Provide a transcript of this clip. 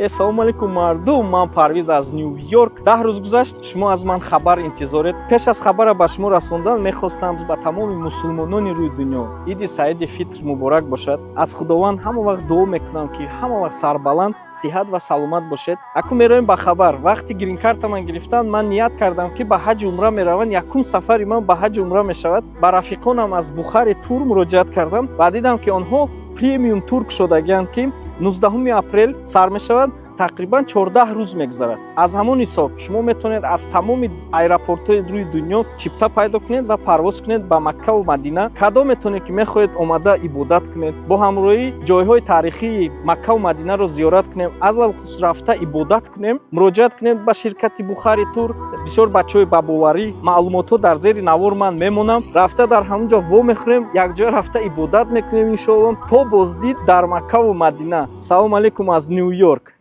Салому алейкум, мардум! Ман Парвиз аз Ню Йорк. 10 рӯз гузашт, шумо аз ман хабар интизоред. Пеш аз хабара ба шумо расондан мехостам ба тамоми мусулмонони рӯи дунё Иди Саиди Фитр муборак бошад. Аз Худованд ҳама вақт дуо мекунам, ки ҳама вақт сарбаланд, сиҳат ва саломат бошед. Акун меравем ба хабар. Вақти гринкарта ман гирифтан, ман ният кардам, ки ба ҳаҷи умра меравам. Якум сафари ман ба ҳаҷи умра мешавад. Ба рафиқонам аз Бухари Тур муроҷиат кардам ва дидам, ки онҳо премиум тур кушодагианд, ки 19 апрел сар мешавад, тақрибан 14 рӯз мегузарад. Аз ҳамон ҳисоб шумо метавонед аз тамоми аэропортҳои рӯи дунё чипта пайдо кунед ва парвоз кунед ба Маккаву Мадина. Кадом метавонед, ки мехоҳед, омада ибодат кунед, бо ҳамроҳӣ ҷойҳои таърихии Маккаву Мадинаро зиёрат кунем, алалхусус рафта ибодат кунем, муроҷиат кунед ба ширкати Бухари Тур. Бисёр бачаҳои бабоварӣ. Маълумотҳо дар зери навор ман мемонам. Рафта дар ҳамон ҷо вомехӯрем, якҷоя рафта ибодат мекунем, иншоалло. То боздид дар Маккаву Мадина. Салому алейкум аз Ню Йорк.